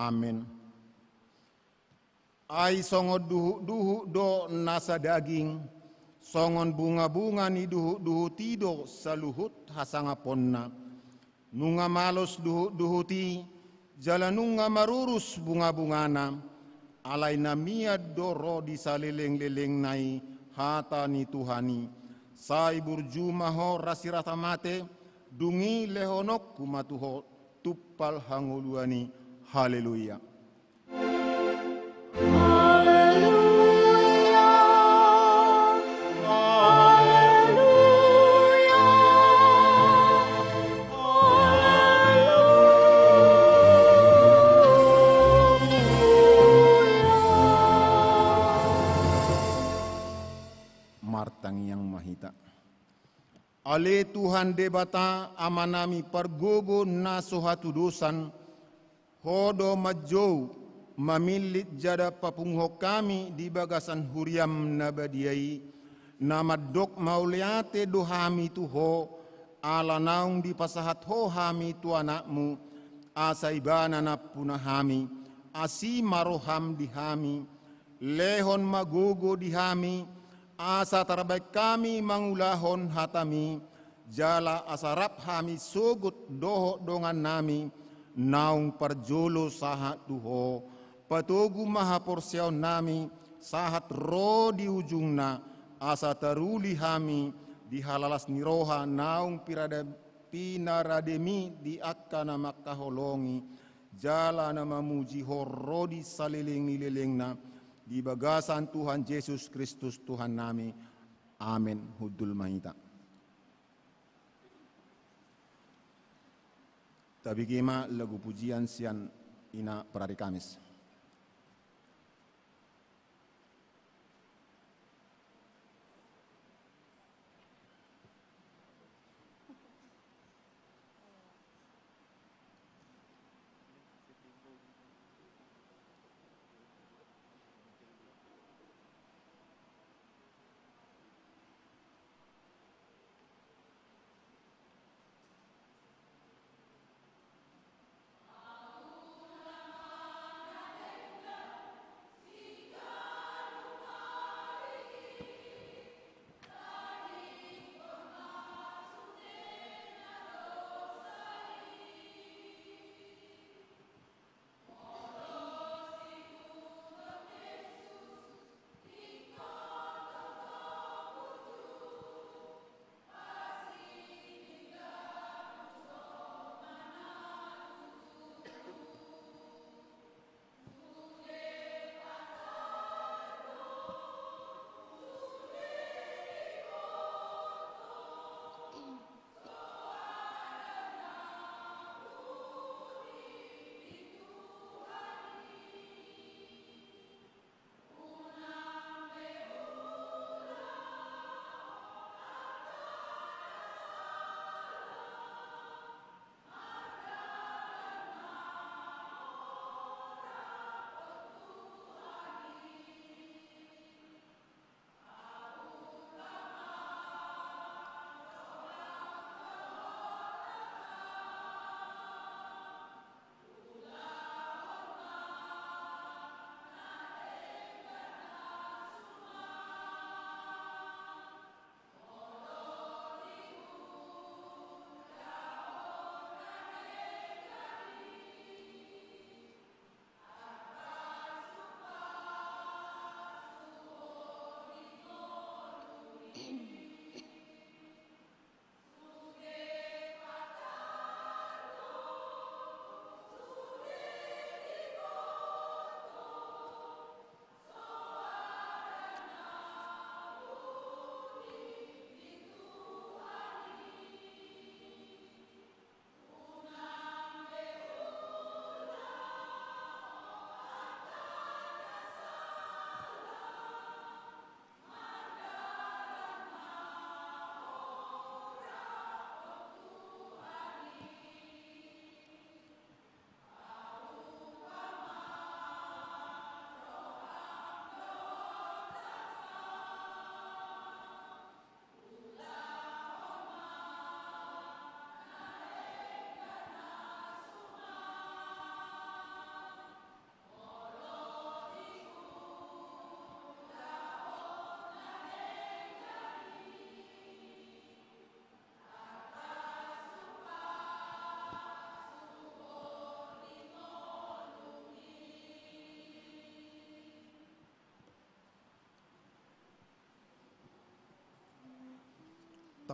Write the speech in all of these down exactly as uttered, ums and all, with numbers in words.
Amen. Ai songon duhut-duhut do na sadaging, songon bunga-bunga ni duhut-duhut i do saluhut hasangaponna. Nunga malos duhut-duhut i, jala nunga marurus bunga-bungana, alai na mian do ro di saleleng-lelengna i hata ni Tuhan i. Sai burju ma ho rasirata mate, dung i lehononku ma tu ho tumpal hangoluan i. Haleluya. Haleluya, haleluya, haleluya. Martangiang ma hita. Ale Tuhan Debata, Amanami pargogo na so hatudosan, Ho do manjou, mamillit jala papunguhon hami di bagasan huriam na badia i, na mandok mauliate do hami tu Ho, ala naung dipasahat Ho hami tu Anakmu, asa Ibana nampuna hami, asi ma roham di hami, lehon ma gogo di hami, asa tarbaen hami mangulahon hatami, jala asa rap hami sogot dohot dongannami, naung parjolo sahat tu Ho, patogu ma haporseaonnami, sahat ro di ujungna, asa taruli hami di halalas ni roha naung pirada-, pinarademi di angka na mangkaholongi, jala na mamuji Ho ro di saleleng ni lelengna, di bagasan Tuhan Jesus Kristus Tuhannami. Amen. Hundul ma hita. Tabege ma lagu pujian sian ina parari Kamis.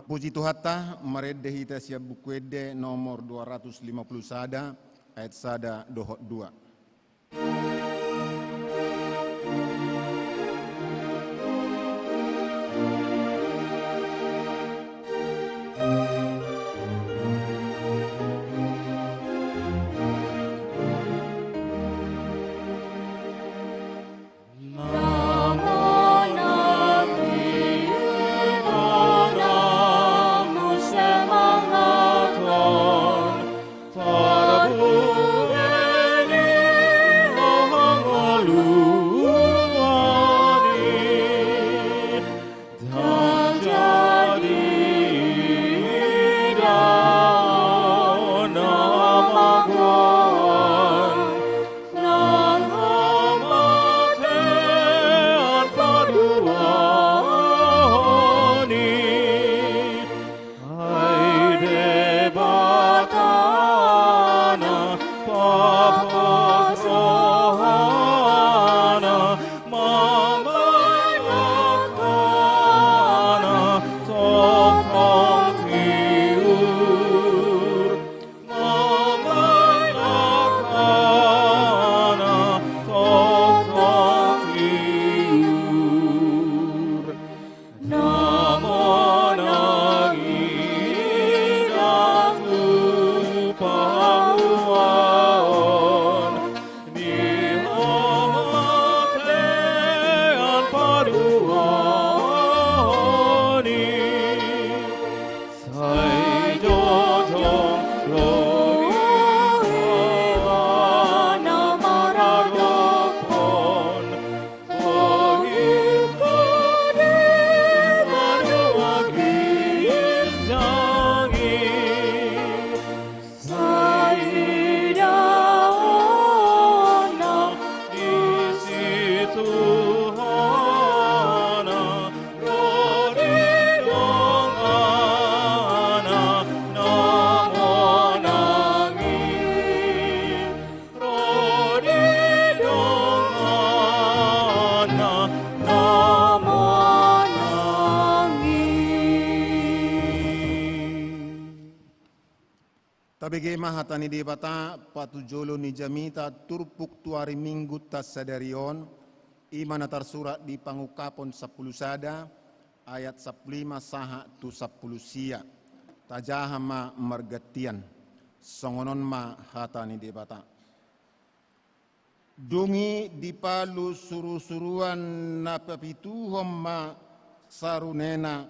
Puji Tuhanta, marende hita sian Buku Ende nomor dua ratus lima puluh sada, ayat sada dohot dua. Tabege ma hata ni Debata patujolo ni jamita turpuk tu ari Minggunta sadari on, i ma na tarsurat di Pangungkapon sampulu sada, ayat sampulu lima sahat tu sampulu sia. Tajaha ma margantian. Songon on ma hata ni Debata. Dung i dipalu surusuruan na papituhon ma sarunena,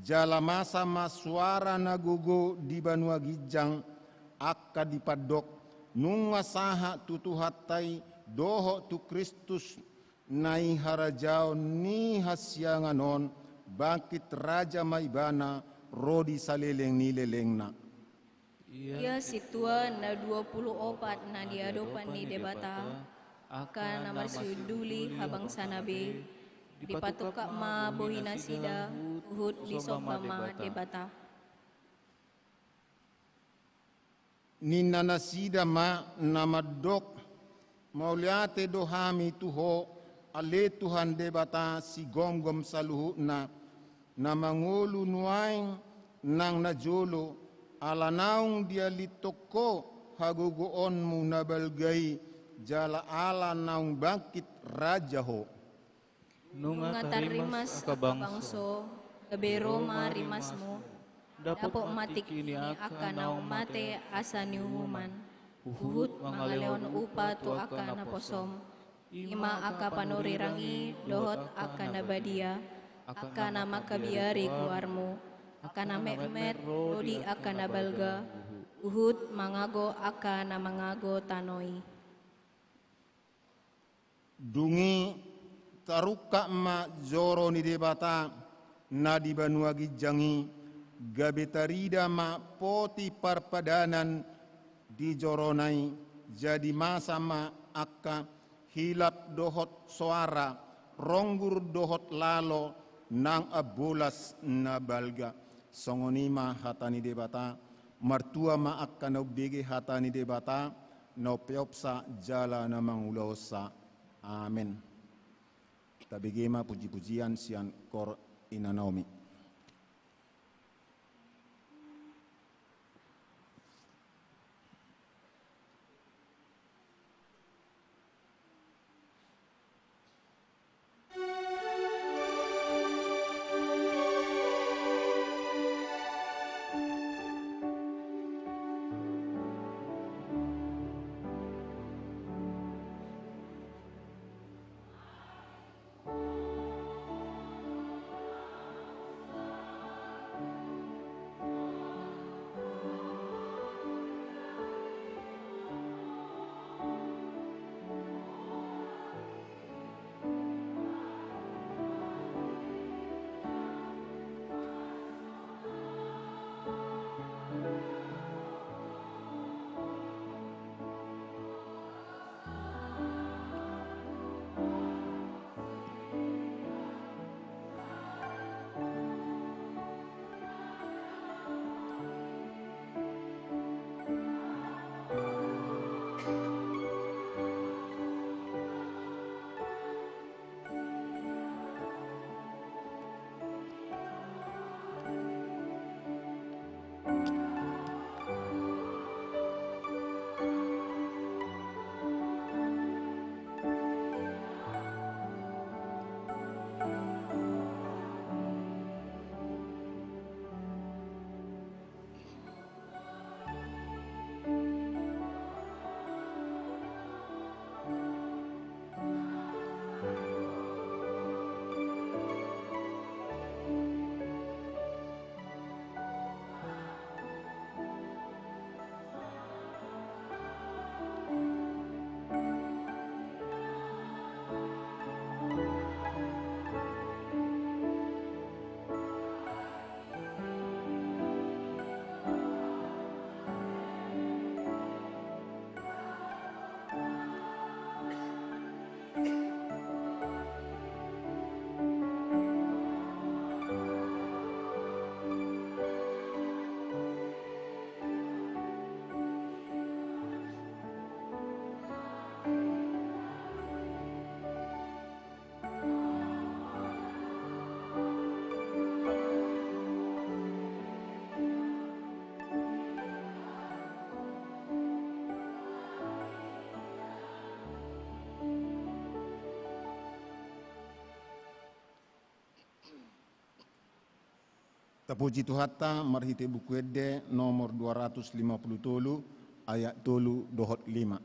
jala masa ma soara na gogo di banua ginjang, angka dipandok: Nunga sahat tu Tuhanta i dohot tu Kristus na i harajaon ni hasiangan on, bangkit raja ma ibana ro di saleleng ni lelengna. Ia sintua na dua pulu opat na di adopan ni Debata, angka na marsiunduli habangsana be, dipatungkap ma bohinasida, huhut disomba ma Debata. Ninna nasida ma na mandok: Mauliate do hami tu Ho, ale Tuhan Debata sigomgom saluhutna, na mangolu nuaeng nang na jolo, ala naung dialithon Ho hagogoonmu na balga i, jala ala naung bangkit raja Ho. Nunga tarrimas angka bangso, gabe ro ma rimasmu. Dapot ma tingki ni angka naung mate asa niuhuman, huhut mangalehon upa tu angka naposom. I ma angka panurirang i dohot angka na badia, angka na mangkabiari goarmu, angka na metmet ro di angka na balga, huhut mangago angka na mangago tano i. Dung i tarungkap ma joro ni Debata na di banua ginjang i, gabe tarida ma poti parpadanan di jorona i, jadi masa ma angka hilap dohot soara, ronggur dohot lalo, nang ambolas na balga. Songon i ma hata ni Debata. Martua ma angka na umbege hata ni Debata, na umpeopsa jala na mangulahonsa. Amen. Tabege ma pujipujian sian Kor Ina Naomi. Tapuji Tuhanta marhite Buku Ende nomor dua ratus lima puluh tolu, ayat tolu dohot lima.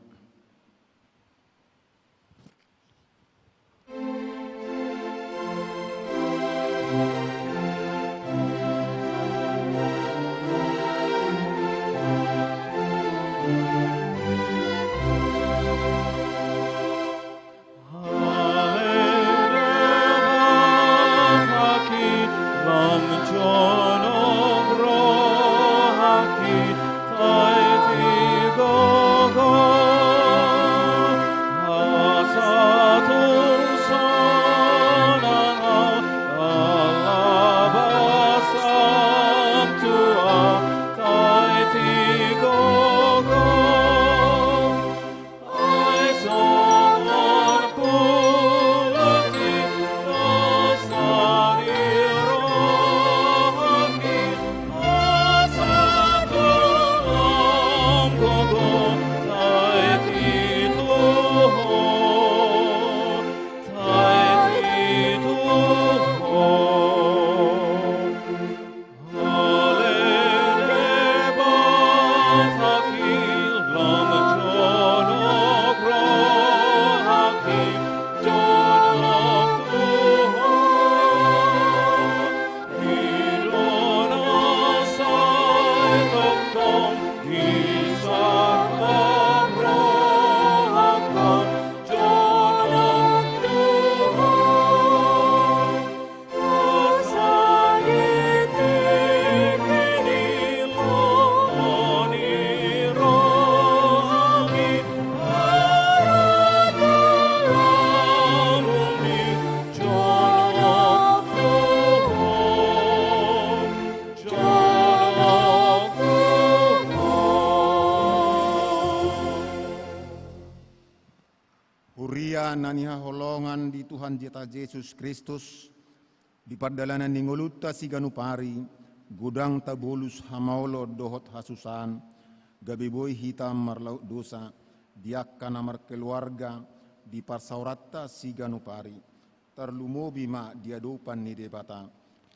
Huria na nihaholongan di Tuhanta Jesus Kristus, di pardalanan ni ngolunta siganup ari, godang tabolus hamaolon dohot hasusaan, gabe boi hita marlaut dosa, di angka na markeluarga, di parsaoranta siganup ari. Tarlumobi ma di adopan ni Debata.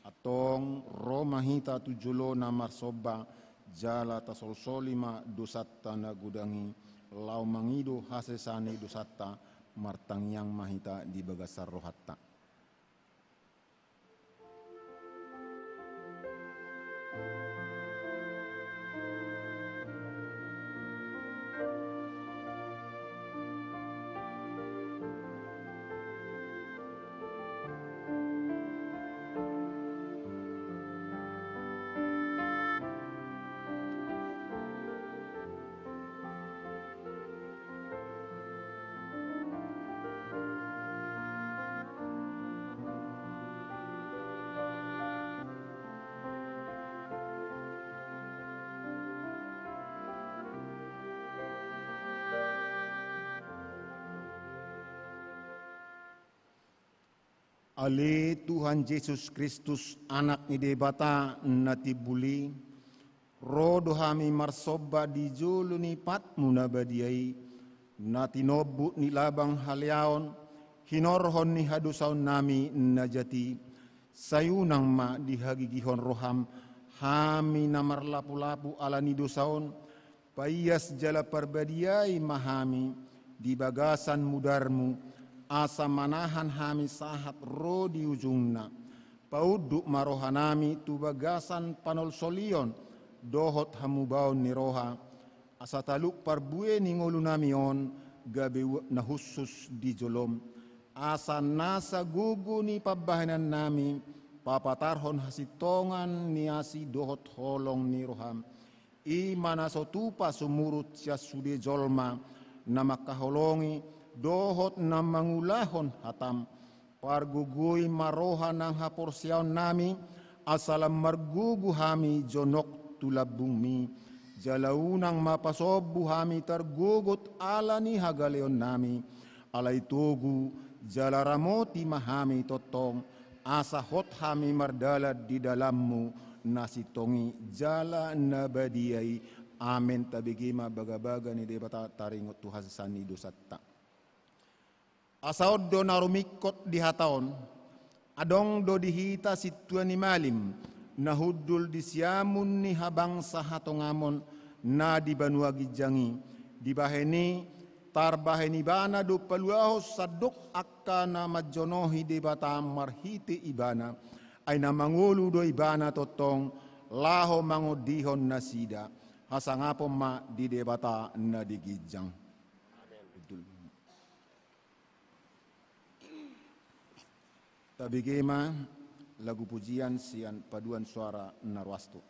Antong ro ma hita tu jolona marsomba, jala tasolsoli ma dosanta na godang i, laho mangido hasesaan ni dosanta, martangiang ma hita di bagasan rohanta. Ale Tuhan Jesus Kristus, Anak ni Debata na timbul i, ro do hami marsomba di jolo ni patmu na badia i, na tinombut ni labang haleaon, hinorhon ni hadosaonnami na jat i. Sai unang ma dihagigihon roham hami na marlapulapu ala ni dosa on, paias jala parbadiai ma hami di bagasan mudarmu, asa manahan hami sahat ro di ujungna. Paunduk ma rohanami tu bagasan panolsolion dohot hamubaon ni roha, asa talup parbue ni ngolunami on gabe u-, na hushus di jolom, asa nasa gogo ni pambahenannami papatarhon hasintongan ni asi dohot holong ni roham. I ma na so tupa sumurut sian sude jolma na mangkaholongi dohot na mangulahon hatam. Pargogoi ma roha nang haporseaonnami, asa lam margogo hami jonok tu lambungmi. Jala unang ma pasombu hami targogot ala ni hagaleonnami, alai togu jala ramoti ma hami tongtong, asa hot hami mardalan di dalanmu na sintong i jala na badia i. Amen. Tabege ma bagabaga ni Debata taringot tu hasesaan ni dosanta. Asa on do na rumingkot di hata on, adong do di hita sintua ni malim, na hundul di siamun ni habangsa hatongamon na di banua ginjang i. Dibahen i, tarbahen ibana do paluahon sandok angka na manjonohi Debata marhite ibana. Ai na mangolu do ibana tongtong laho mangondihon nasida. Hasangapon ma di Debata na di ginjang. Amen. Betul. Tabege ma lagu pujian sian paduan suara na ruas tu.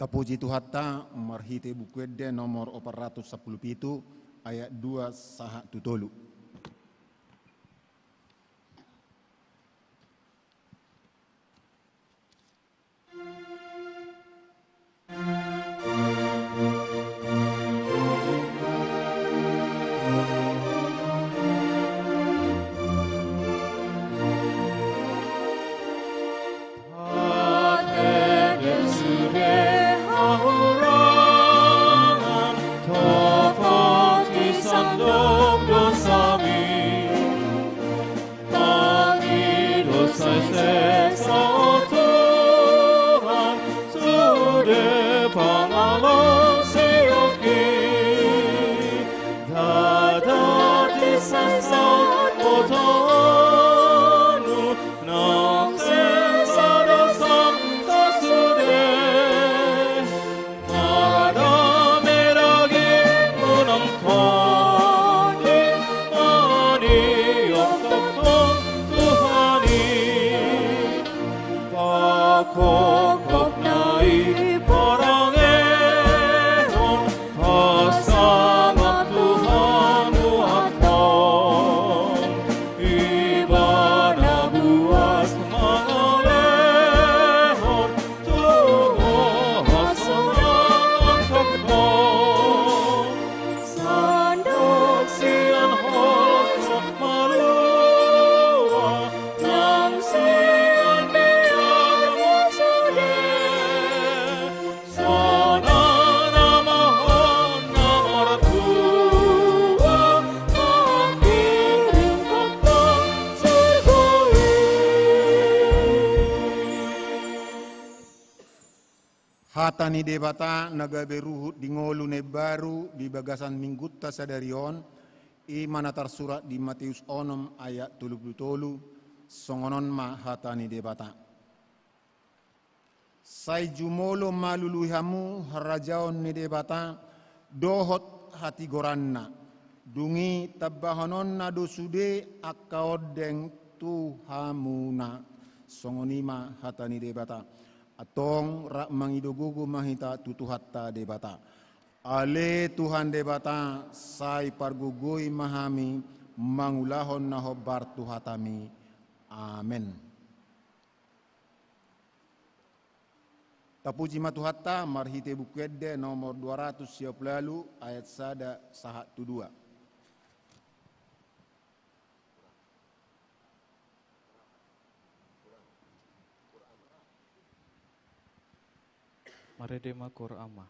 Tapuji Tuhanta marhite Buku Ende nomor opat ratus sampulu pitu, ayat dua sahat tu tolu. Pangido sai sesa, o Tuhan, sude pangalaosion i. Ndada disasat botoonmu, nang sesa dosangku sude. Madame dagingmu nang tondimuna i, o Tuhan, Tuhan i. Pangkophopna i parangehon, pasangaphon Tuhan muathon. Ibana buas mangalehon, tu ho hasonangan tongtong. Sandok sian ho malua, nang sian biarmu sude. Sonang ma ho na martua, manghirim tongtong surgo i. Hata ni Debata na gabe ruhut di ngolu na imbaru di bagasan minggunta sadari on, i ma na tarsurat di Mateus onom ayat tolu pulu tolu, songon on ma hata ni Debata. Sai jumolo ma lului hamu harajaon ni Debata dohot hatigoranna, dung i tambahononna do sude angka ondeng tu hamuna. Songon i ma hata ni Debata. Antong rap mangido gogo ma hita tu Tuhanta Debata. Ale Tuhan Debata, sai pargogoi ma hami mangulahon na hombar tu hataMi. Amen. Tapuji ma Tuhanta marhite Buku Ende nomor dua ratus sia pulu ualu, ayat sada sahat tu dua. Marende ma Qur'an ma.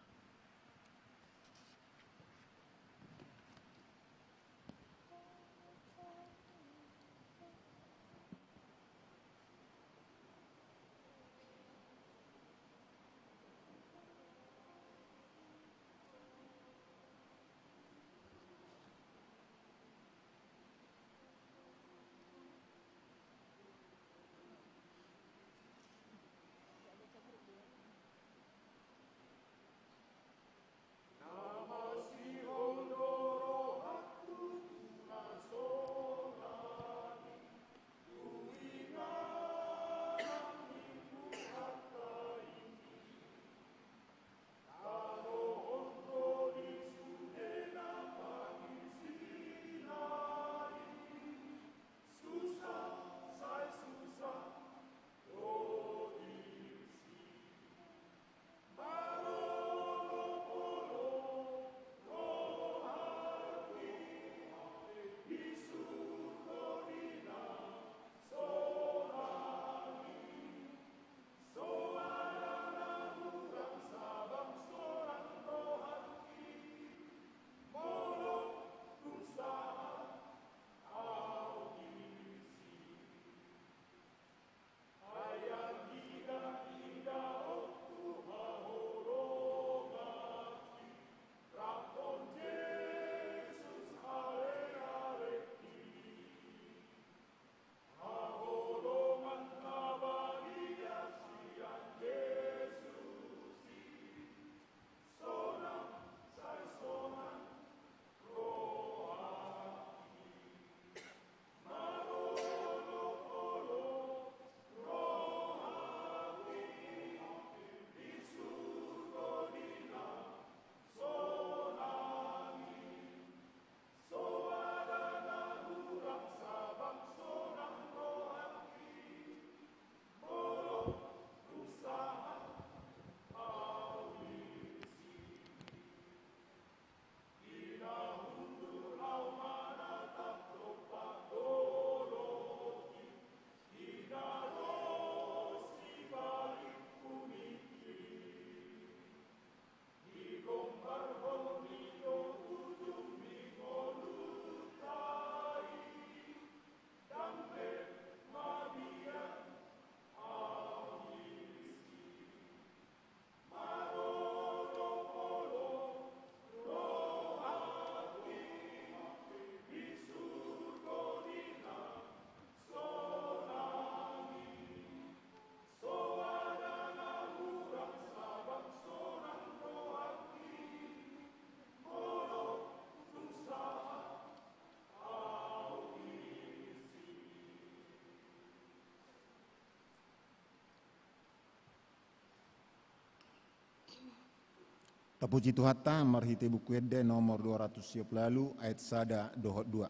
Tapuji Tuhanta marhite Buku Ende nomor dua ratus sia pulu ualu, ayat sada dohot dua.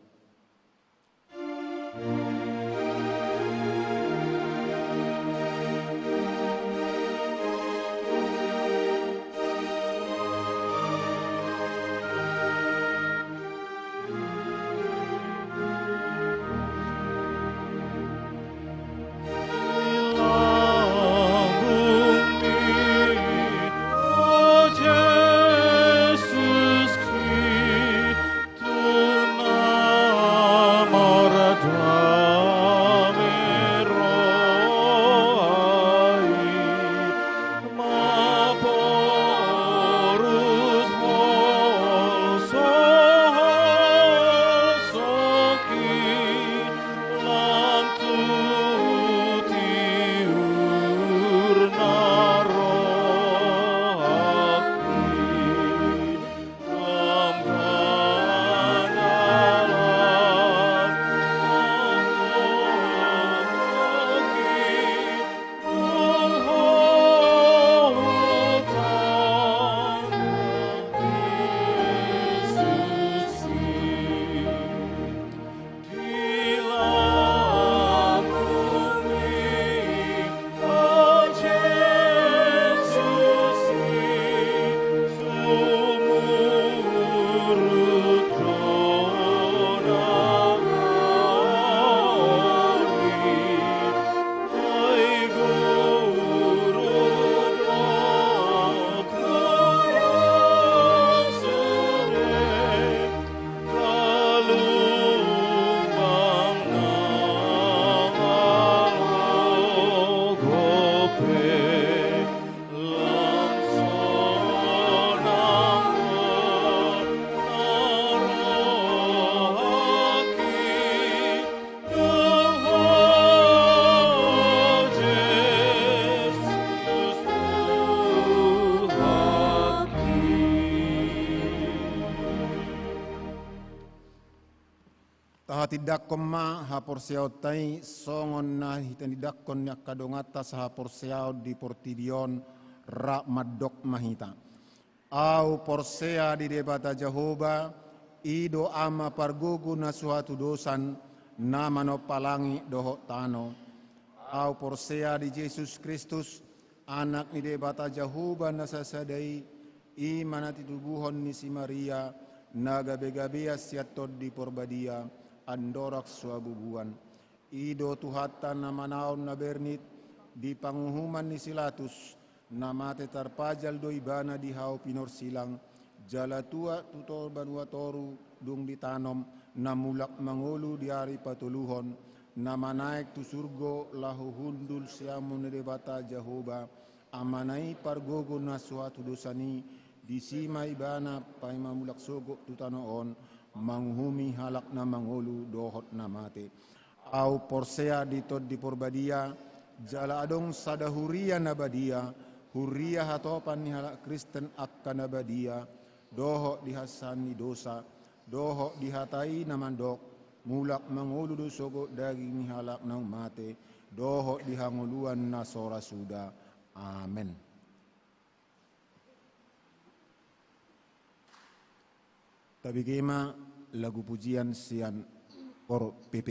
Tahatindangkon ma haporseaonta i songon na hitindanghon ni angka donganta sahaporseaon di portibi on, rap mandok ma hita. Ahu porsea di Debata Jahowa, i do Ama pargogo na so hatudosan, na manompa langit dohot tano. Ahu porsea di Jesus Kristus, Anak ni Debata Jahowa na sasada i, i ma na titubuhon ni si Maria, na gabegabean sian Tondi Porbadia, andorang so habubuan. I do Tuhanta na manaon na bernit di panguhuman ni si Latus, na mate tarpajal do ibana di hau pinorsilang, jala tuat tu to-, banua toru dung ditanom, na mulak mangolu di ari patoluhon, na manaek tu surgo laho hundul siamun ni Debata Jahowa, Amana i pargogo na so hatudosan i, disi ma ibana paima mulak sogot tu tano on, manguhumi halak na mangolu dohot na mate. Ahu porsea di Tondi Porbadia, jala adong sada huria na badia, huria hatopan ni halak Kristen angka na badia, dohot di hansahan ni dosa, dohot di hata i na mandok, mulak mangolu do sogot daging ni halak naung mate, dohot di hangoluan na so ra suda. Amen. Tabege ma lagu pujian sian Kor P P.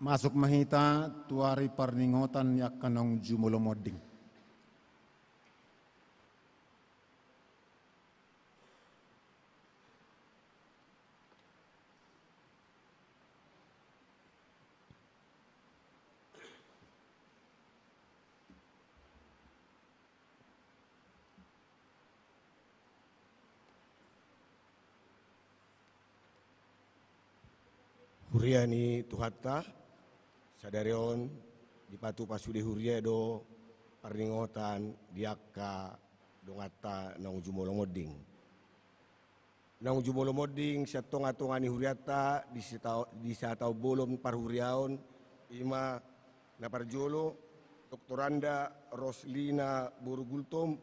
Masuk ma hita tu ari parningotan ni angka naung jumolo monding. Huria ni Tuhanta, sadari on dipatupa sude huria do parningotan di angka donganta naung jumolo monding. Naung jumolo monding sian tonga-tonga ni hurianta di sita-, di sataon bolon parhuriaon, i ma na parjolo, Doktoranda Roslina boru Gultom,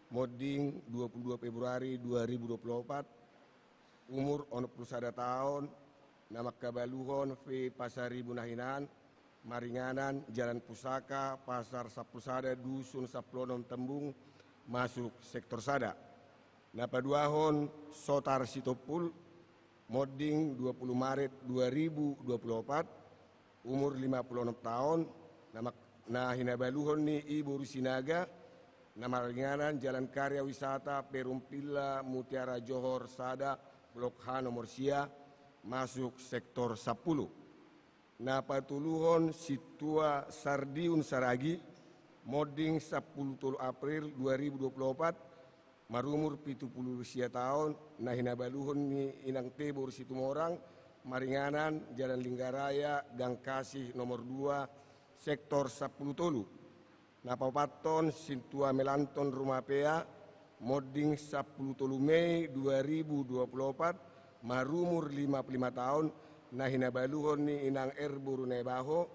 monding dua puluh dua Februari dua ribu dua puluh opat, umur onom puluh sada taon, na mangkabaluhon V Pasaribu Nahinan, maringanan Jalan Pusaka, Pasar Sampulu Sada, Dusun Sampulu Onom Tambung, masuk sektor sada. Na paduahon Sotar Sitompul, monding dua puluh Maret dua ribu dua puluh opat, umur lima puluh onom taon, na mak-, na hinabaluhon ni i boru Sinaga, na maringanan Jalan Karya Wisata, Perum Villa, Mutiara Johor sada, Blok H nomor sia, masuk sektor sampulu. Na patoluhon Sintua Sardiun Saragi, monding sampulu tolu April dua ribu dua puluh opat, marumur pitu puluh sia taon, na hinabaluhon ni inangte boru Situmorang, maringanan Jalan Linggaraya, Gang Kasih nomor dua, sektor sampulu tolu. Na paopathon Sintua Melanton Rumapea, monding sampulu tolu Mei dua ribu dua puluh opat, marumur lima puluh lima taon, na hinabaluhon ni inang R boru Naibaho,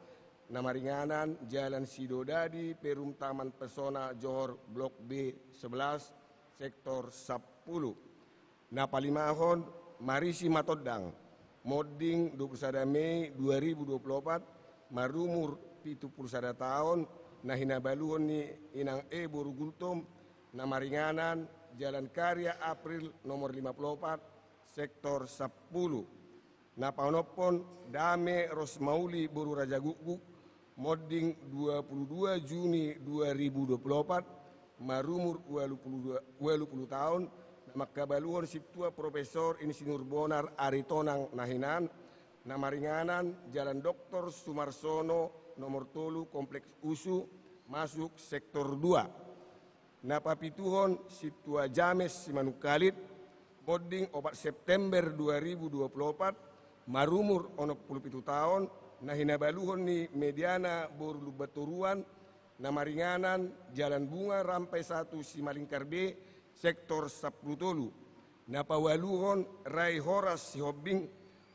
na maringanan Jalan Sidodadi, Perum Taman Pesona Johor, Blok B sebelas, sektor sampulu. Na palimahon Marisi Matondang, monding dua puluh sada Mei dua ribu dua puluh opat, marumur pitu puluh sada taon, na hinabaluhon ni inang E boru Gultom, na maringanan Jalan Karya April nomor lima puluh opat, sektor sampulu. Na paonomhon Dame Rosmauli boru Rajagukguk, monding dua puluh dua Juni dua ribu dua puluh opat, marumur ualu puluh dua, ualu puluh taon, na mangkabaluhon Sintua Profesor Insinyur Bonar Aritonang Nahinan, na maringanan Jalan Doktor Sumarsono nomor tolu, Kompleks Usu, masuk sektor dua. Na papituhon Sintua James Simanungkalit, monding opat September dua ribu dua puluh opat, marumur onom puluh pitu taon, na hinabaluhon ni Mediana boru Lumbantoruan, na maringanan Jalan Bunga Rampai satu Simalingkar B, sektor sampulu tolu. Na paualuhon Rai Horas Sihombing,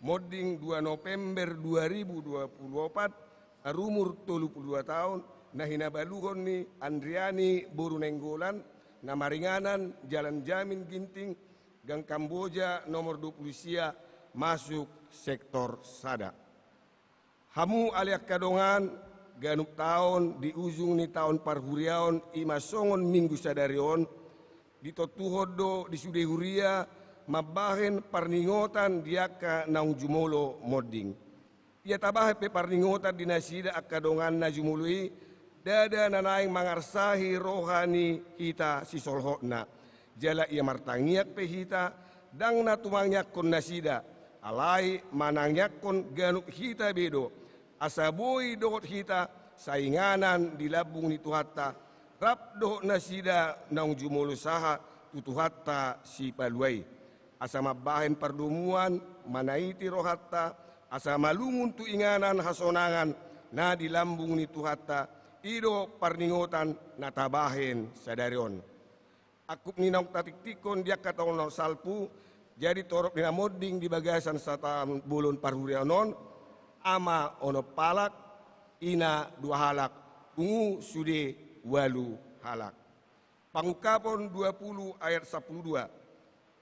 monding dua November dua ribu dua puluh opat, marumur tolu puluh dua taon, na hinabaluhon ni Andriani boru Nainggolan, na maringanan Jalan Jamin Ginting, Gang Kamboja nomor dua puluh sia, masuk sektor sada. Hamu ale angka dongan, ganup taon di ujung ni taon parhuriaon, i ma songon minggu sadari on, ditontuhon do di sude huria mambahen parningotan di angka naung jumolo monding. Ia tabahen pe parningotan di nasida angka dongan na jumolo i, ndada na naeng mangarsahi roha ni hita sisolhotna. Jala ia martangiang pe hita, ndang na tumangiangkon nasida, alai manangiangkon ganup hita be do, asa boi dohot hita sainganan di lambung ni Tuhanta, rap dohot nasida naung jumolo sahat tu Tuhanta Sipalua i. Asa mambahen pardomuan, manaiti rohanta, asa malungun tu inganan hasonangan na di lambung ni Tuhanta, i do parningotan na tabahen sadari on. Angkup ni naung tatiktikhon di angka taon na salpu, jadi torop ni na monding di bagasan sataon bolon parhuriaon on, ama onom halak, ina dua halak, pungu sude ualu halak. Pangungkapon dua puluh ayat sampulu dua.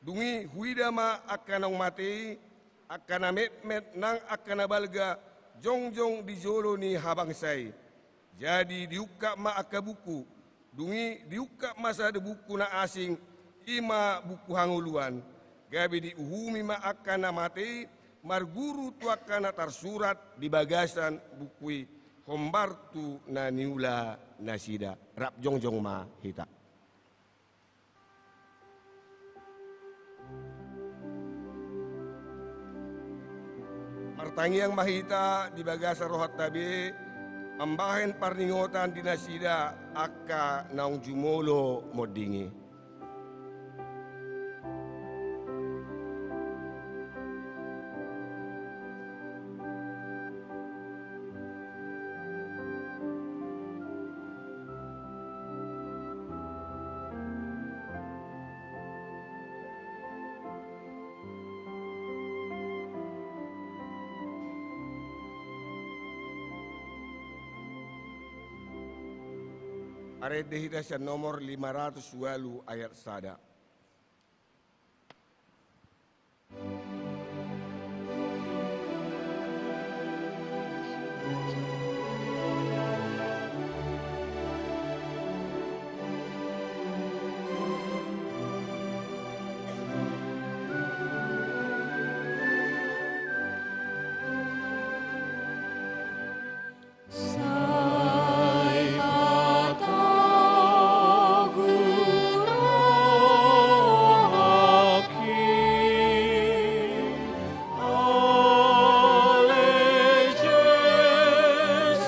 Dung i huida ma angka naung mate i, angka na metmet nang angka na balga, jongjong di jolo ni habangsa i. Jadi diungkap ma angka buku. Dung i diungkap ma sada buku na asing, i ma buku hangoluan. Gabe diuhumi ma angka na mate i, marguru tu angka na tarsurat di bagasan buku i, hombar tu na niula nasida. Rap jongjong ma hita. Martangiang ma hita di bagasan rohanta be, mambahen parningotan di nasida angka naung jumolo monding i. Marende hita sian nomor lima ratus ualu ayat sada. Sai patogu rohangki, ale Jesus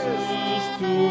Tuhanki.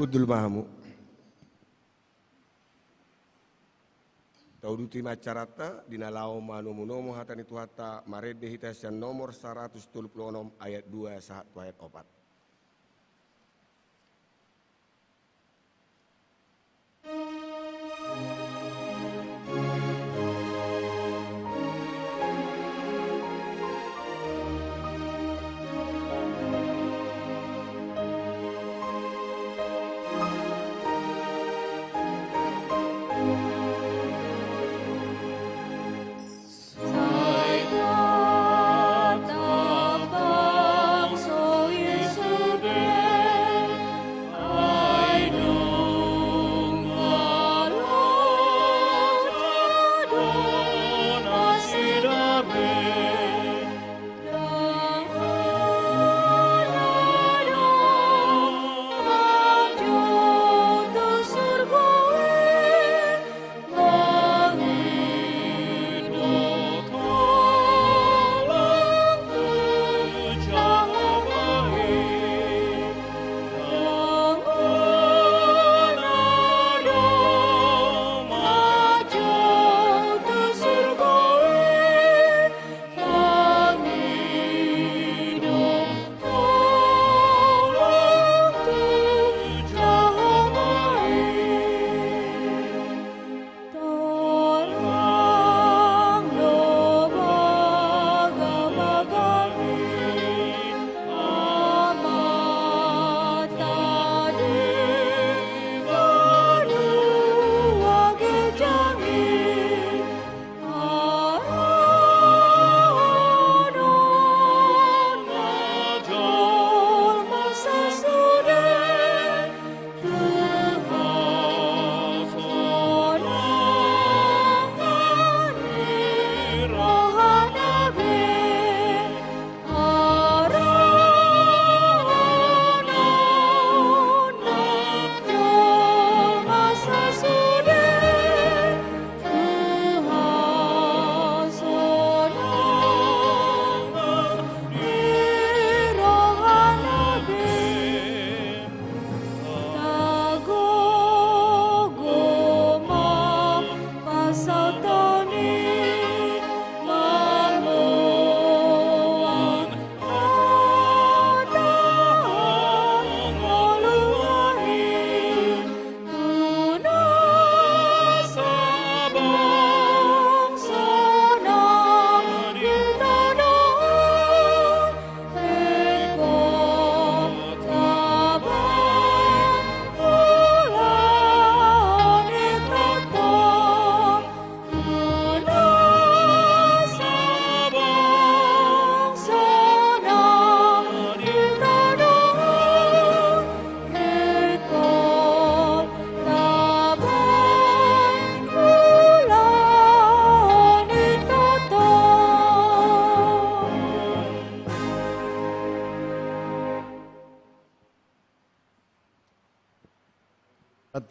Hundul ma hamu. Tauduti ma acaranta, di na laho manomunomu hata ni Tuhanta, marende hita sian nomor saratus tolu pulu onom ayat dua sahat tu ayat opat.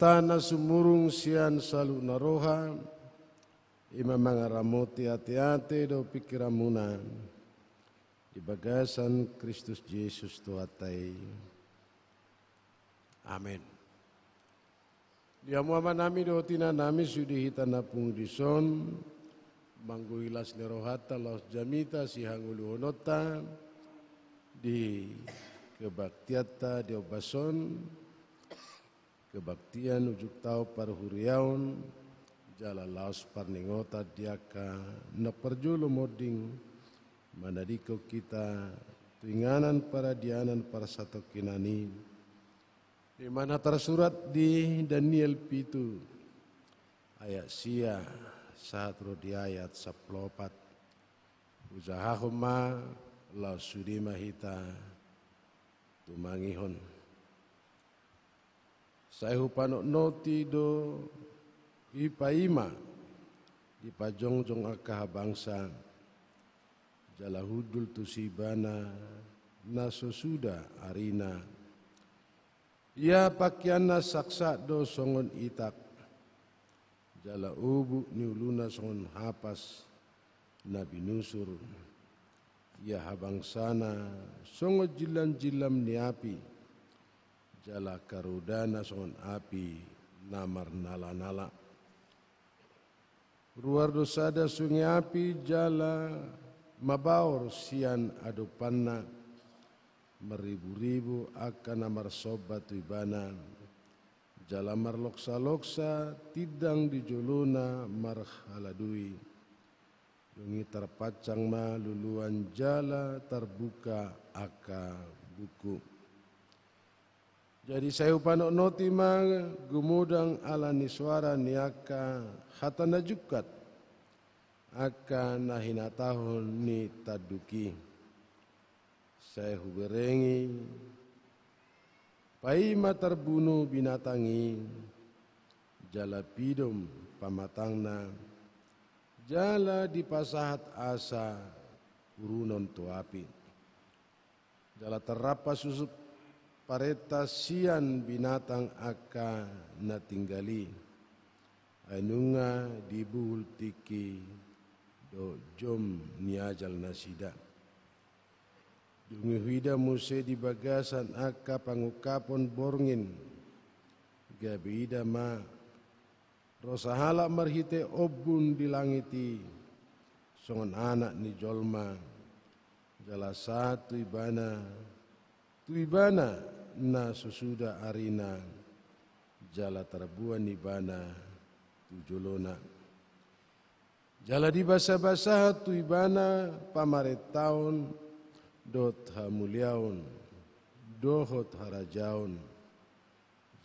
Debata na sumurung sian saluhutna roha, i ma mangaramoti ateate dohot pingkiranmuna di bagasan Kristus Jesus Tuhanta i. Amen. Di hamu amanami dohot inanami, sude hita na pungu dison, manggohi las ni rohanta laos jamita sihangoluhononta di kebaktianta di ombas on, kebaktian ujung taon parhuriaon, jala laos parningotan di angka na parjolo monding, manadingkon hita tu inganan paradianan parsatongkinan i, i ma na tarsurat di Daniel pitu ayat sia sahat ro di ayat sampulu opat. Hujahahon ma laos sude ma hita tumangihon. Sai hupanotnoti do i paima dipajongjong angka habangsa, jala hundul tusi ibana na so suda arina. Ia pakeanna saksak do songon itak, jala ubuk ni uluna songon hapas na binusur. Ia habangsana songon jillamjillam ni api, jala karudana songon api na marnalanala. Ruar do sada sunge api jala mabaor sian adopanna, marriburibu angka na marsomba tu ibana, jala marloksaloksa tindang di jolona marhaladui. Dung i tarpansang ma luluan jala tarbuka angka buku. Jadi sai hupanotnoti ma gumodang ala ni soara ni angka hata na jungkat, angka na hinatahon ni tanduk i. Sai huberengi paima tarbunu binatang i, jala pidom pamatangna, jala dipasahat asa purunon tu api. Jala tarrampas usuk parenta sian binatang angka na tinggal i, ai nunga dibuhul tingki dohot jom ni ajal nasida. Dung i huida muse di bagasan angka pangungkapon borngin, gabe ida ma ro sahalak marhite ombun di langit i, songon Anak ni jolma, jala sahat tu ibana, tu ibana na so suda arina, jala tarbuan ibana tu jolona. Jala dibasabasahan tu ibana pamarentaon, dohot hamuliaon, dohot harajaon,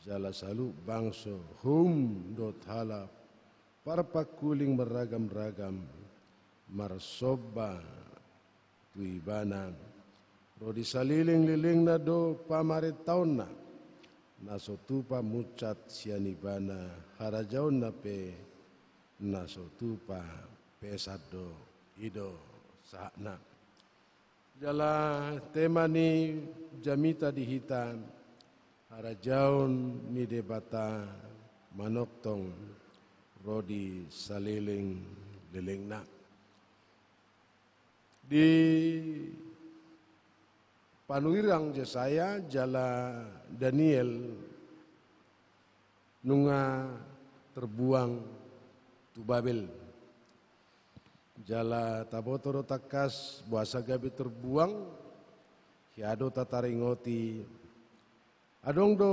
jala saluhut bangso, hum dohot halak parpangkuling marragamragam marsomba tu ibana. Ro di salelenglelengna do pamarentaonna, na so tupa munsat sian ibana, harajaonna pe na so tupa pesan do. I do sahatna. Jala tema ni jamita di hita, harajaon ni Debata manongtong ro di salelenglelengna. Di panurirang Jesaya jala Daniel nunga terbuang tu Babel. Jala taboto do tangkas boasa gabe terbuang, hea do tataringoti. Adong do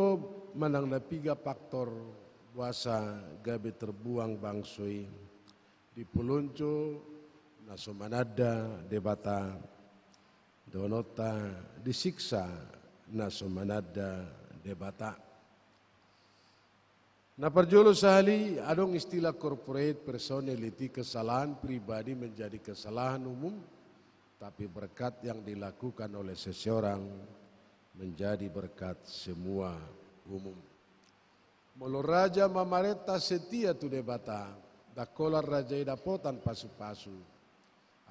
manang na piga faktor boasa gabe terbuang bangso i. Di polonco na so mananda Debata, dohononta di siksa na so mananda Debata. Na parjolo sahali, adong istilah corporate personality, kesalahan pribadi menjadi kesalahan umum, tapi berkat yang dilakukan oleh seseorang menjadi berkat semua umum. Molo raja mamarenta setia tu Debata, ndang holan raja i dapotan pasupasu.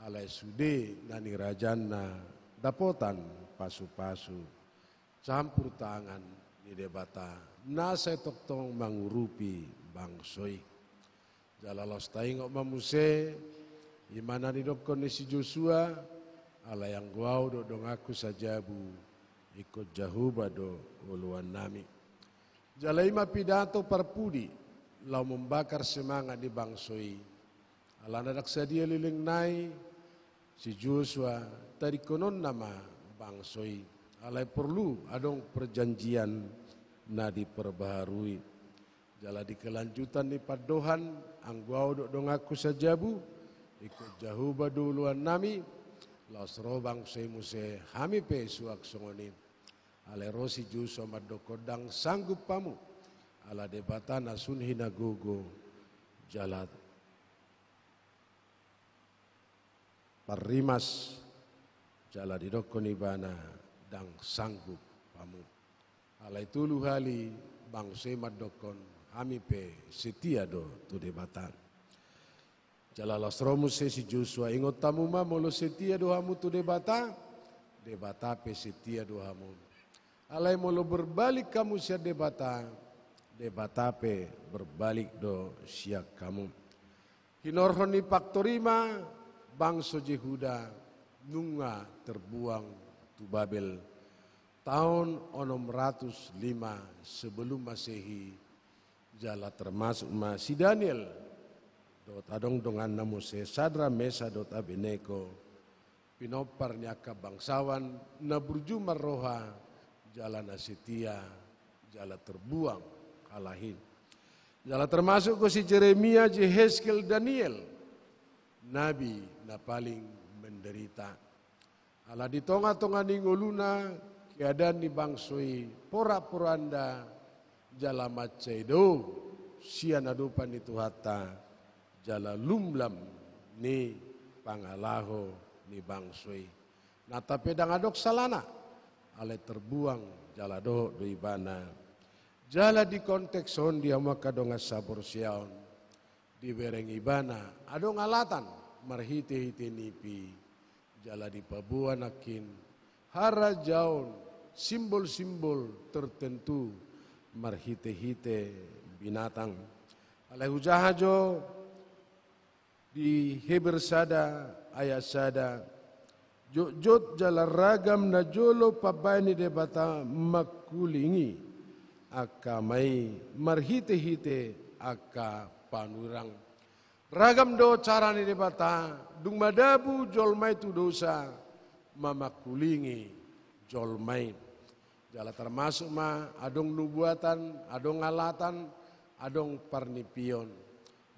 Alai sude na nirajanna dapotan pasupasu campur tangan ni Debata na sai tongtong mangurupi bangso i. Jala laos taingot ma muse, i ma na nidokkon ni si Josua, alai anggo ahu dohot donganku sajabu, ingkon Jahowa do oloannami. Jala i ma pidato parpudi, laho mambakar semangat ni bangso i. Alana ndang sadia leleng nai, si Josua, tadingkononna ma bangso i. Alai porlu adong perjanjian na diperbaharui. Jala di kelanjutan ni pandohan, anggo ahu dohot donganku sajabu, ingkon Jahowa do oloannami, laos ro bangso i muse, hami pe suang songon i. Alai ro si Josua mandokkon, ndang sanggup hamu, ala Debata na sun hinagogo, jala parrimas, jala didokkon ibana, ndang sanggup hamu. Alai tolu hali bangso i mandokkon, hami pe setia do tu Debata. Jala laos ro muse si Josua, ingot hamu ma, molo setia do hamu tu Debata, Debata pe setia do hamu. Alai molo berbalik hamu sian Debata, Debata pe berbalik do sian hamu. Hinorhon ni faktor i ma bangso Jehuda nunga terbuang tu Babel taon onom ratus lima sebelum Masehi, jala termasuk ma si Daniel dohot adong donganna muse, Sadrak, Mesak dohot Abednego, pinompar ni angka bangsawan na burju marroha, jala na setia, jala terbuang halak i. Jala termasuk do si Jeremia, Jehezkiel, Daniel, nabi na paling menderita. Ala di tonga-tonga ni ngoluna, keadaan ni bangso i porak-poranda, jala mansai dao sian adopan ni Tuhanta, jala lumlam ni pangalaho ni bangso i. Nata pe ndang adong salana, alai terbuang jala dohot do ibana. Jala di konteks on, di hamu angka dongan saporseaon, dibereng ibana adong alatan marhite-hite nipi, jala dipaboa nangkin harajaon, simbol-simbol tertentu marhite-hite binatang. Alai hujaha jo di Heber sada ayat sada, jotjot jala ragam na jolo pambaen ni Debata mangkulingi angka ama i marhite-hite angka panurirang. Ragam do cara ni Debata, dung madabu jolma i tu dosa, mamangkulingi jolma i. Jala termasuk ma adong nubuatan, adong alatan, adong parnipion.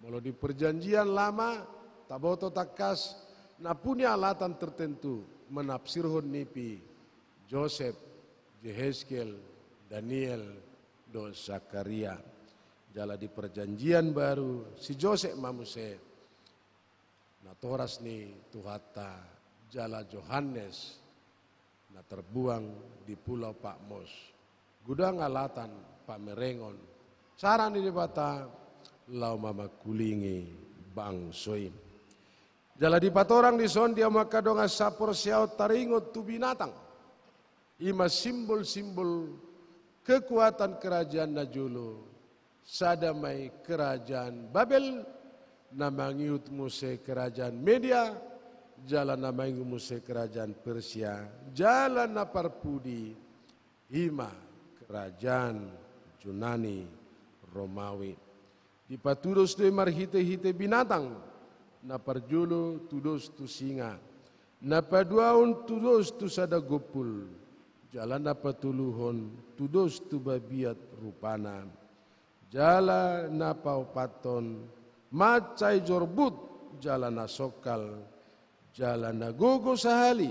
Molo di Perjanjian Lama, taboto tangkas, na punya alatan tertentu menafsirhon nipi, Josep, Jehezkiel, Daniel, dohot Sakaria. Jala di Perjanjian Baru, si Josep ma muse natoras ni Tuhanta, jala Johannes na terbuang di Pulau Patmos. Godang alatan pamerengon, cara ni Debata laho mamangkulingi bangso i. Jala dipatorang dison di hamu angka dongan saporseaon taringot tu binatang. I ma simbol-simbol kekuatan kerajaan na jolo. Sada ma i kerajaan Babel, na mangihut muse kerajaan Media, jala na mangihut muse kerajaan Persia, jala na parpudi i ma kerajaan Junani Romawi. Dipatudos do i marhite-hite binatang, na parjolo tudos tu singa, na paduahon tudos tu sada gompul, jala na patoluhon tudos tu babiat rupana, jala na paopathon mansai jorbut, jala na songkal, jala na gogo sahali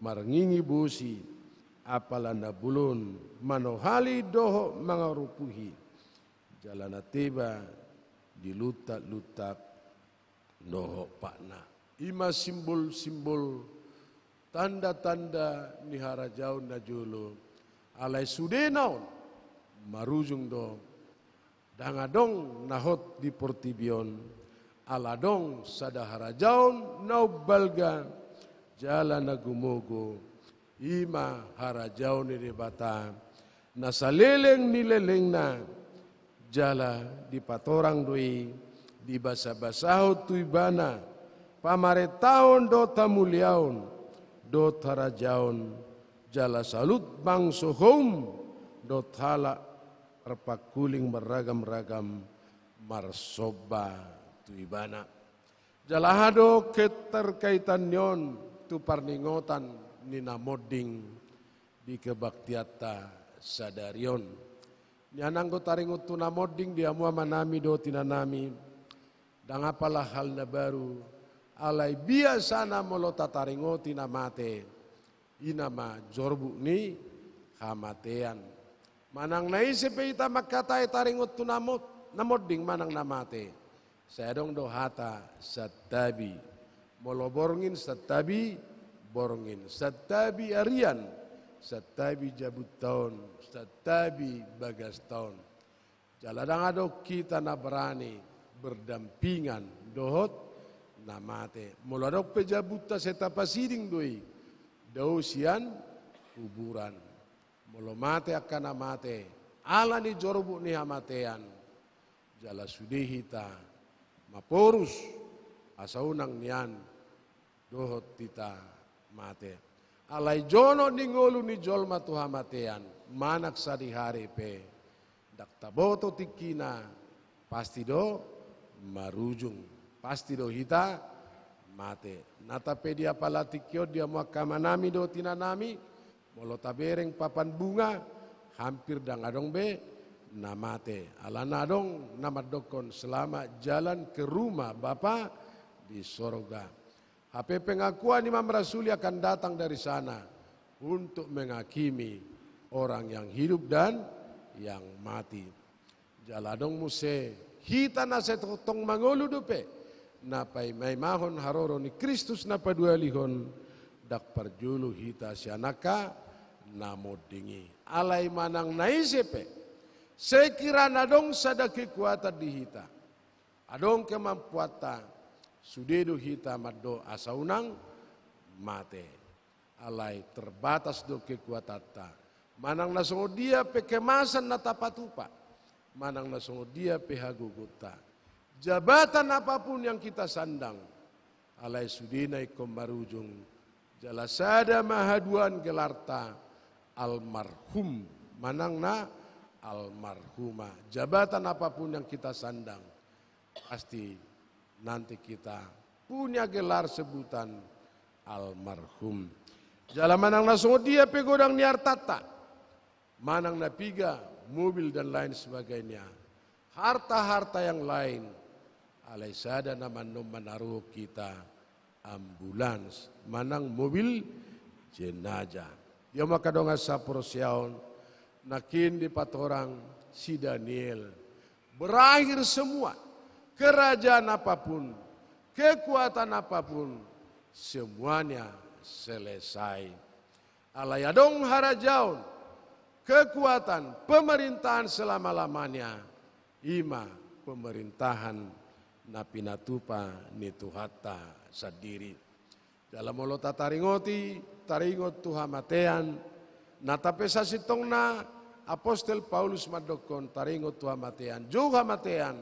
marngingi bosi, apala na bolon manohali dohot mangaropuhi, jala na teba di luntak-luntak dohot patna. I ma simbol-simbol, tanda-tanda ni harajaon na jolo. Alai sudena on marujung do, ndang adong na hot di portibi on, ala adong sada harajaon na umbalga jala na gumogo, i ma harajaon ni Debata, na saleleng ni lelengna, jala dipatorang do i, dibasabasahon tu ibana pamarentahon dohot hamuliaon dohot harajaon, jala saluhut bangso, houm dohot halak parpangkuling marragamragam marsomba tu ibana. Jala aha do keterkaitan ni on tu parningotan ni na monding di kebaktianta sadari on? Nian anggo taringot tu na monding di hamu amanami dohot inanami, ndang apala hal na baru, alai biasana molo tataringoti na mate, i nama jorbut ni hamatean. Manang na ise pe hita mangkatai taringot tu na mot-, na monding manang na mate, sai adong do hata santabi. Molo borngin santabi borngin, santabi arian, santabi jabunta on, santabi bagasta on. Jala ndang adong hita na berani berdampingan dohot na mate. Molo adong pe jabunta sai tapasiding do i dao sian kuburan. Molo mate angka na mate ala ni jorbut ni hamatean, jala sude hita maporus asa unang nian dohot hita mate. Alai jonok ni ngolu ni jolma tu hamatean, manang sadihari pe, ndang taboto tingkina, pasti do marujung, pasti do hita mate. Nata pe di apala tingki on di hamu angka amanami dohot inanami, molo tabereng papan bunga, hampir ndang adong be na mate. Alana adong na mandokkon selamat jalan ke rumah Bapa di sorga. Hape pengakuan Imam Rasuli akan datang dari sana untuk menghakimi orang yang hidup dan yang mati. Jala adong muse hita na sai tongtong mangolu dope, na paimaimahon haroro ni Kristus na paduahalihon, ndang parjolo hita sian angka na monding i. Alai manang na ise pe, sekirana adong sada kekuatan di hita, adong kemampuanta, sude do hita mandok asa unang mate. Alai terbatas do kekuatanta. Manang na songon dia pe kemasan na tapatupa, manang na songon dia pe hagogotta, jabatan apapun yang kita sandang, alai sudena ingkon marujung jala sada ma haduan gelarta, almarhum manang na almarhumah. Jabatan apapun yang kita sandang, pasti nanti kita punya gelar sebutan almarhum. Jala manang na songon dia pe godang ni artanta, manang na piga, mobil dan lain sebagainya, harta-harta yang lain, alai sada nama annon manaruhon hita, ambulans manang mobil jenazah. Di hamu angka dongan saporseaon, nangkin dipatorang si Daniel, berakhir semua, kerajaan apapun, kekuatan apapun, semuanya selesai. Alai adong harajaon, kekuatan, pemerintahan selama-lamanya, i ma pemerintahan na pinatupa ni Tuhanta sandiri. Jala molo tataringoti, taringot tu hamatean, nata pe sasintongna apostel Paulus mandokkon taringot tu hamatean, jou hamatean,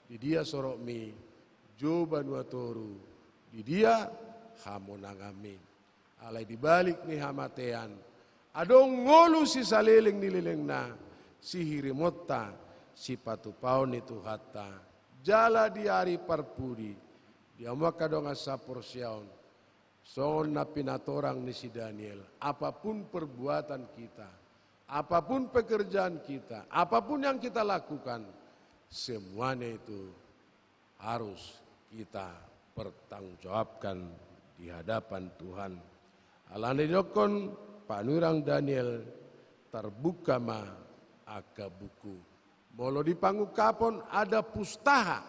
di dia sorokmi, jou banua toru, di dia hamonanganmi. Alai di balik ni hamatean, adong ngolu sisaleleng ni lelengna, sihirimonta, sipatupaon ni Tuhanta, jala di ari parpudi, di hamu angka dongan saporseaon, songon na pinatorang ni si Daniel, apapun perbuatan kita, apapun pekerjaan kita, apapun yang kita lakukan, semuanya itu harus kita pertanggungjawabkan di hadapan Tuhan. Alana didokkon panurirang Daniel, terbuka ma angka buku. Molo di pangungkapon ada pustaha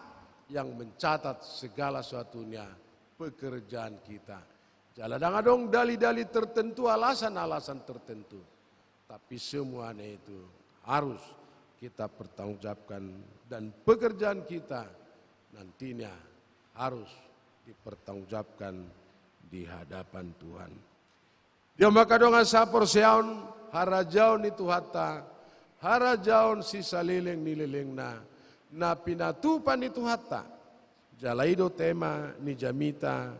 yang mencatat segala sesuatunya pekerjaan kita. Jala ndang adong dali-dali tertentu, alasan-alasan tertentu. Tapi semuanya itu harus kita pertanggungjawabkan dan pekerjaan kita nantinya harus dipertanggungjawabkan di hadapan Tuhan. Dia maka dongan saporseaon, harajaon ni Tuhanta, harajaon sisaleleng ni lelengna, na pinatupa ni Tuhanta. Jala i do tema ni jamita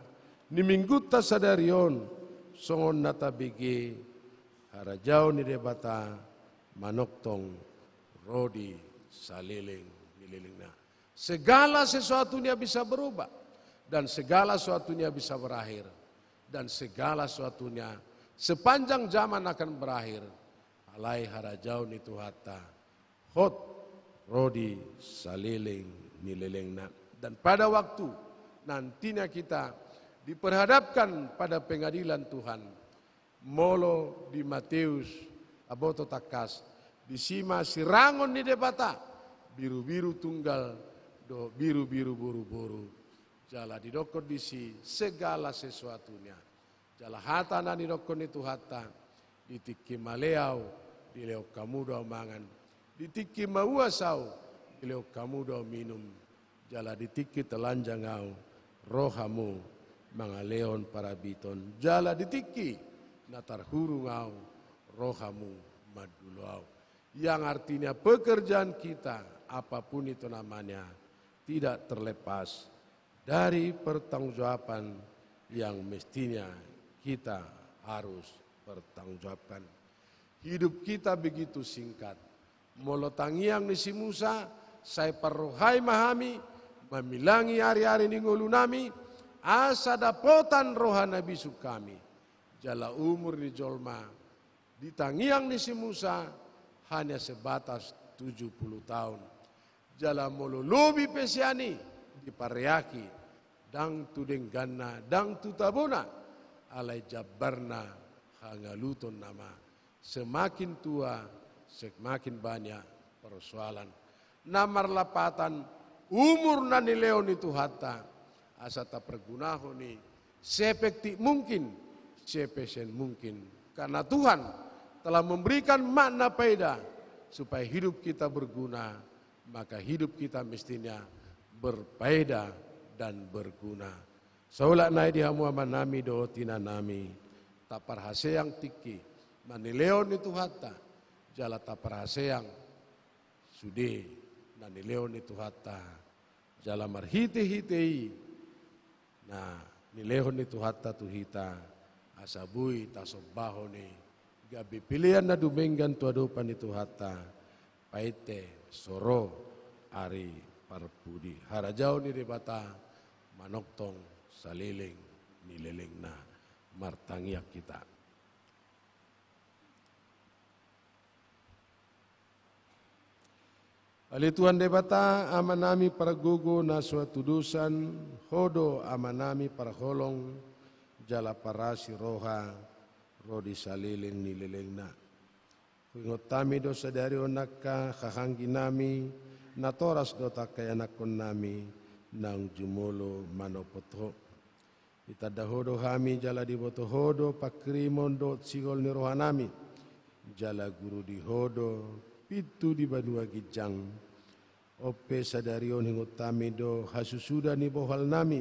ni minggunta sadari on, songon na tabege, harajaon ni Debata manongtong ro di saleleng ni lelengna. Segala sesuatunya bisa berubah, dan segala sesuatunya bisa berakhir, dan segala sesuatunya sepanjang zaman akan berakhir. Alai harajaon ni Tuhanta hot ro di saleleng ni lelengna. Dan pada waktu nantinya kita diperhadapkan pada pengadilan Tuhan, molo di Mateus, aboto tangkas, disi ma sirangon ni Debata, birubiru tunggal dohot birubiru boruboru. Jala didokkon disi segala sesuatunya. Jala hata na nidokkon ni Tuhanta, di tingki male ahu, dilehon hamu do ahu mangan. Di tingki mauas ahu, dilehon hamu do ahu minum. Jala di tingki telanjang ahu, ro hamu mangalehon parabiton. Jala di tingki na tarhurung ahu, ro hamu mandulo ahu. Yang artinya pekerjaan kita, apapun itu namanya, tidak terlepas dari pertanggungjawaban yang mestinya kita harus pertanggungjawabkan. Hidup kita begitu singkat. Molo tangiang ni si Musa, sai parrohai ma hami, mamilangi ariari ni ngolunami, asa dapotan roha na bisuk hami. Jala umur ni jolma, di tangiang ni si Musa, hanya sebatas tujuh puluh tahun. Jala molo lobi pe sian i, dipareaki, ndang tu dengganna, ndang tu tabona, alai jambarna hangaluton nama. Semakin tua, semakin banyak persoalan. Na marlapatan, umur na nilehon ni Tuhanta, asa tapargunahon i seefektif mungkin, seefisien mungkin. Karena Tuhan telah memberikan makna faedah supaya hidup kita berguna, maka hidup kita mestinya berfaedah dan berguna. Saulak nai di hamu amanami dohot inanami, taparhaseang tingki na nilehon ni Tuhanta, jala taparhaseang sude na nilehon ni Tuhanta, jala marhitehite i na nilehon ni Tuhanta tu hita, asa boi tasombahon i, gabe pelean na dumenggan tu adopan ni Tuhanta, painte so ro ari parpudi. Harajaon ni Debata manongtong saleleng ni lelengna. Martangiang hita. Ale Tuhan Debata, Amanami pargogo na so hatudosan, Ho do Amanami parholong, jala parasi roha, ro di saleleng ni lelengna. Huingot hami do sadari on angka hahaangginami, natoras dohot angka ianakkonnami, naung jumolo manopot Ho. Ditanda Ho do hami jala diboto Ho do pangkirimon dohot sihol ni rohanami, jala guru di Ho do pintu di banua ginjang. On pe sadari on huingot hami do hasusuda ni bohalnami,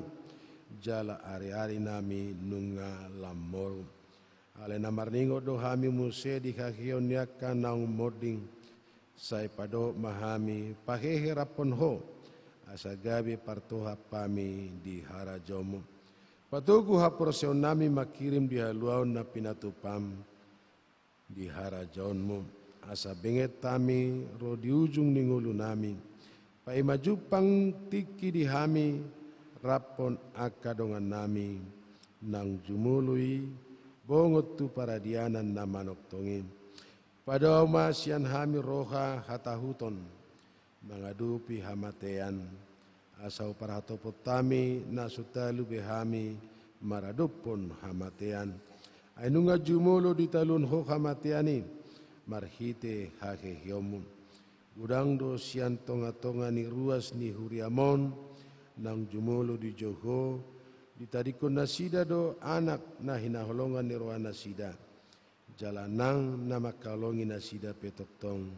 jala ariarinami nunga lam moru. Alai na marningot do hami muse di haheheon ni angka naung monding, sai padohot ma hami pahehe rap dohot Ho, asa gabe partohap hami di harajaonMu. Patogu haporseaonnami mangkirim di haluaon na pinatupaM di harajaonMu, asa benget hami ro di ujung ni ngolunami, paima jumpang tingki di hami rap dohot angka dongannami, naung jumolo i bongot tu paradianan na manongtong i. Padao ma sian hami roha hatahuton mangadopi hamatean, asa huparhatopot hami na so talu be hami maradophon hamatean. Ai nunga jumolo ditaluhon Ho hamatean i, marhite haheheonMu. Godang do sian tongatonga ni ruas ni huriaM on, naung jumolo dijou Ho, ditadingkon nasida do anak na hinaholongan ni rohanasida. Jala nang na mangkaholongi nasida pe tongtong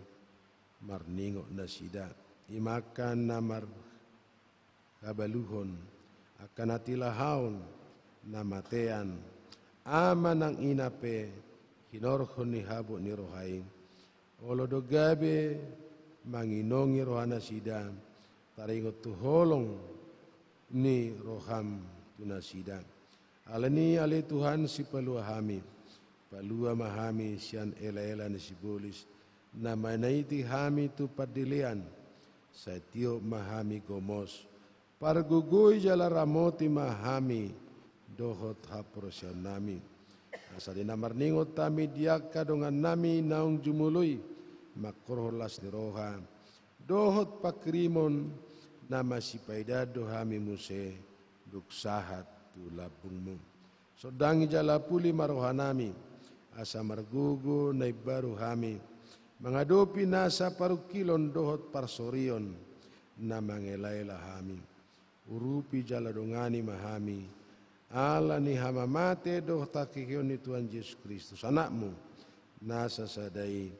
marningot nasida. I ma angka na marhabaluhon, angka na tilahaon, na matean, Ama nang ina pe hinorhon ni habot ni roha i, olo do gabe manginongi rohanasida, taringot tu holong ni roham tu nasida. Alani i ale Tuhan sipalua hami, palua ma hami sian elaela ni sibolis, na manaiti hami tu pandelean, sai tiop ma hami gomos, pargogoi jala ramoti ma hami dohot haporseaonnami. Asa di na marningot hami di angka dongannami naung jumolo i, mangkorhon las ni roha dohot pangkirimon na masipaidaan do hami muse dung sahat tu lambungmu. Sondangi jala puli ma rohanami, asa margogo na imbaru hami mangadopi nasa parungkilon dohot parsorion na mangelaela hami. Urupi jala dongani ma hami, ala ni hamamate dohot hahehon ni Tuhan Jesus Kristus, Anakmu, nasa sada i,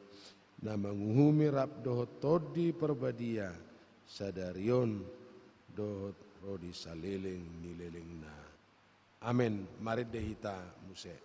na manguhumi rap dohot Tondi Parbadia, sadari on dohot ro di saleleng ni lelengna. Amen. Marende hita muse.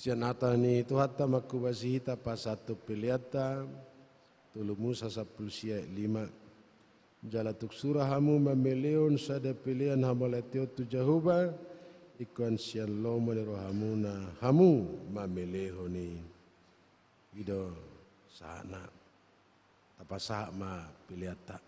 Sian hata ni Tuhanta mangkobasi hita pasahat tu peleanta, Tolu Musa sampulu sia ayat lima. Jala tung sura hamu mamelehon sada pelean hamauliateon tu Jahowa, ingkon sian lomo ni rohamuna hamu mamelehon i. I do sahatna. Tapasahat ma peleanta.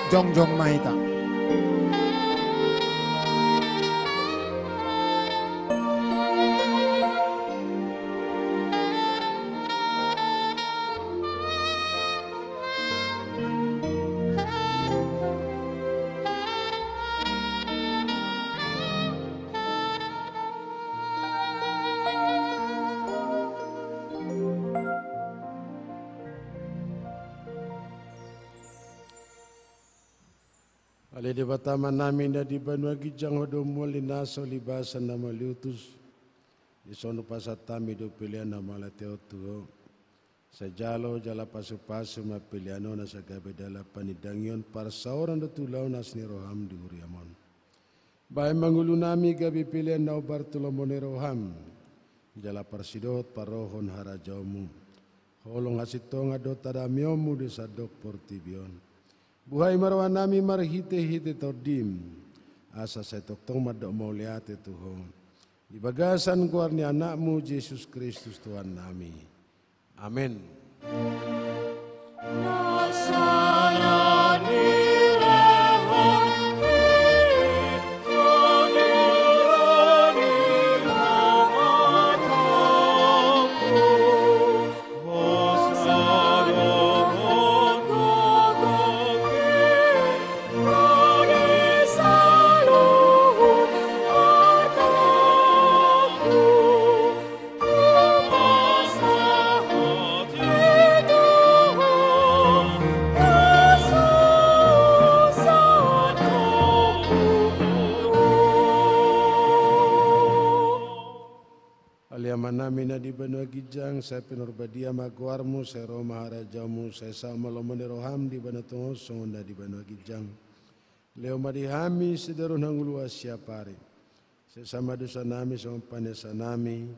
Jongjong ma hita. Ale Debata Amanami na di banua ginjang, Ho do mual ni na so libasan na mauliutus. Dison hupasahat hami do pelean na mauliate on tu Ho. Sai jalo jala pasupasu ma pelean on asa gabe dalan panindangion, parsaoran dohot ulaon asi ni roham di huriam on. Bahen ma ngolunami gabe pelean na hombar tu lomo ni roham, jala parsidohot parrohahon harajaonmu, holong hasintongan dohot hadameonmu di sandok portibi on. Buhai ma rohanami marhitehite Tondim, asa sai tongtong mandok mauliate tu Ho, di bagasan goar ni Anakmu Jesus Kristus Tuhannami. Amen. Ale Amanami na di banua ginjang, sai pinarbadia ma goarmu, sai ro ma harajaonmu, sai saut ma lomo ni roham di banua tonga on songon na di banua ginjang. Lehon ma di hami sadari on hangoluan siapari. Sesa ma dosanami songon panesanami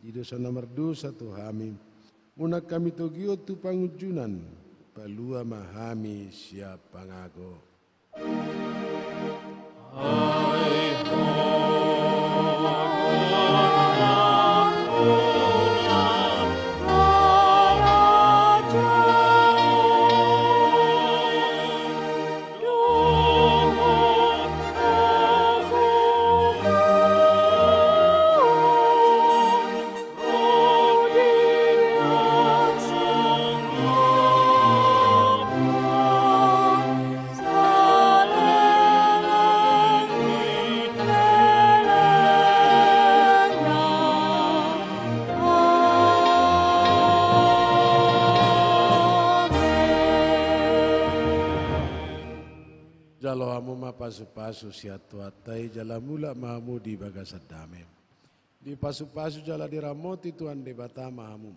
di dosa na mardosa tu hami. Unang hami togihon tu pangunjunan, palua ma hami sian pangago. Jalo hamu ma pasupasu sian Tuhanta i, jala mulak ma hamu di bagasan dame. Dipasupasu jala diramoti Tuhan Debata ma hamu.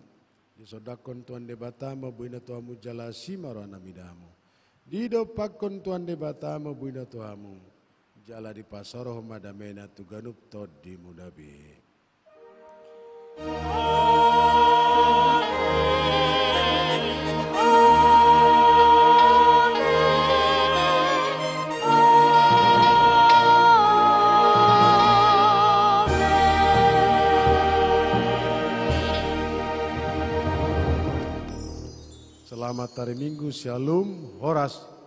Disondangkon Tuhan Debata ma boina tu hamu jala asi ma rohana mida hamu. Didompakkon Tuhan Debata ma boina tu hamu, jala dipasaorhon ma damena tu ganup tondimuna be. Selamat hari Minggu, Shalom, horas.